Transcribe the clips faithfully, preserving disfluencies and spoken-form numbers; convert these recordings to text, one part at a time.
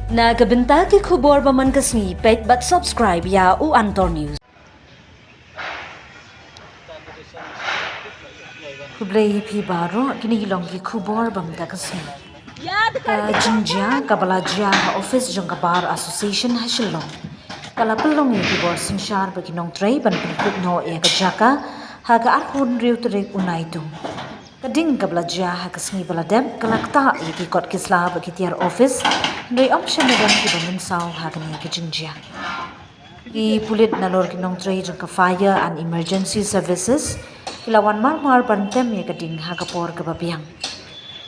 Na ka bynta ki khubor ba man ka sngi, peit bad subscribe ïa u Antor News. Khublei ïa phi baroh, kine ki long ki khubor ba man ka sngi. Ka jingjia kaba la jia ha office jong ka Bar Association ha Shillong ka la pynlong ïa ki bor synshar bad ki nongtrei ban pynkhuid noh ïa ka jaka ha ka arphew hynriew tarik u Naitung. Ka ding kaba la jia ha ka sngi ba la dep ka la ktah ïa ki kot ki sla bad ki tiar office, hynrei ym shym la don kiba mynsaw ha kane ka jingjia. Ki pulit nalor ki nongtrei jong ka Fire and Emergency Services ki la wan mar mar ban tem ïa ka ding ha ka por kaba biang.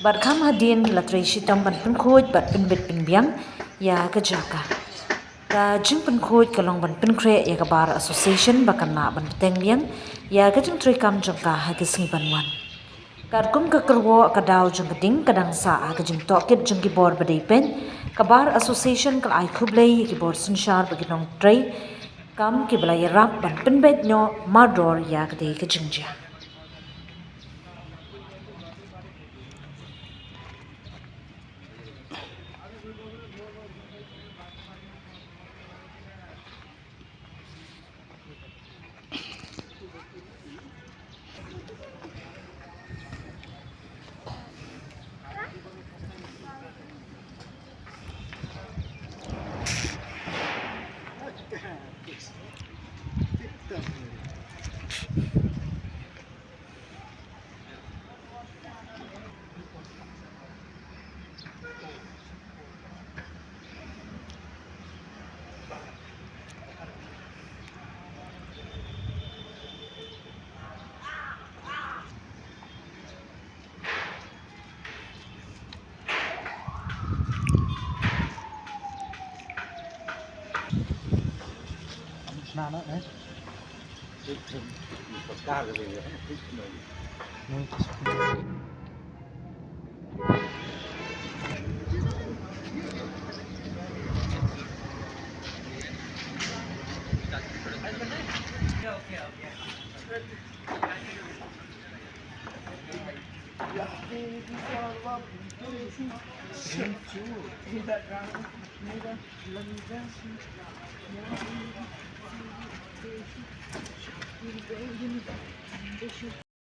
Bad kham hadien ki la trei shitom ban pynkhuid bad pynbit pynbiang ïa ka jaka. Ka jingpynkhuid ka long ban pynkhreh ïa ka Bar Association ba kan lah ban bteng biang ïa ka jingtrei kam jong ka ha ki sngi ban wan. Katkum ka kyrwoh, ka daw jong ka ding ka dang sah ha ka jingtohkit jong ki bor ba dei peit, ka Bar Association ka la ai khublei ïa ki bor synshar bad ki nongtrei kam kiba la ïarap ban pynbeit noh mardor ïa katei ka jingjia.